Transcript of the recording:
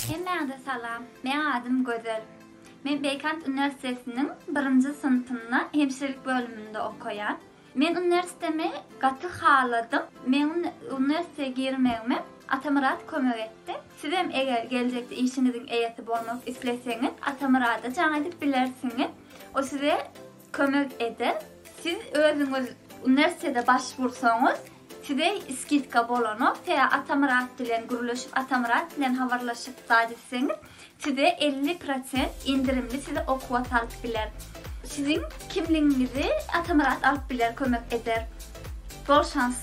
Hemmäňize salam. Meň adym Gözel. Men Beýkent uniwersitetiniň birinji synpynda hemşirelik bölüminde okaýan. Men uniwersitetimi gaty haladym. Meň uniwersitete girmegime Atamyrat kömek etdi. Sizem eger geljekde işiňiziň eýesi bolmak isleseňiz Atamyrada jaň edip bilersiňiz. O size kömek eder. Siz özüňiz uniwersitete başwursaňyz size skidka bolanok. Sebäbi Atamyrat bilen gürleşip Atamyrat bilen habarlaşyp zat etseňiz size 50 prosent indirimli sizi okuwa salyp biler. Siziň kimligiňizi Atamyrat alyp biler kömek eder. Bol şans.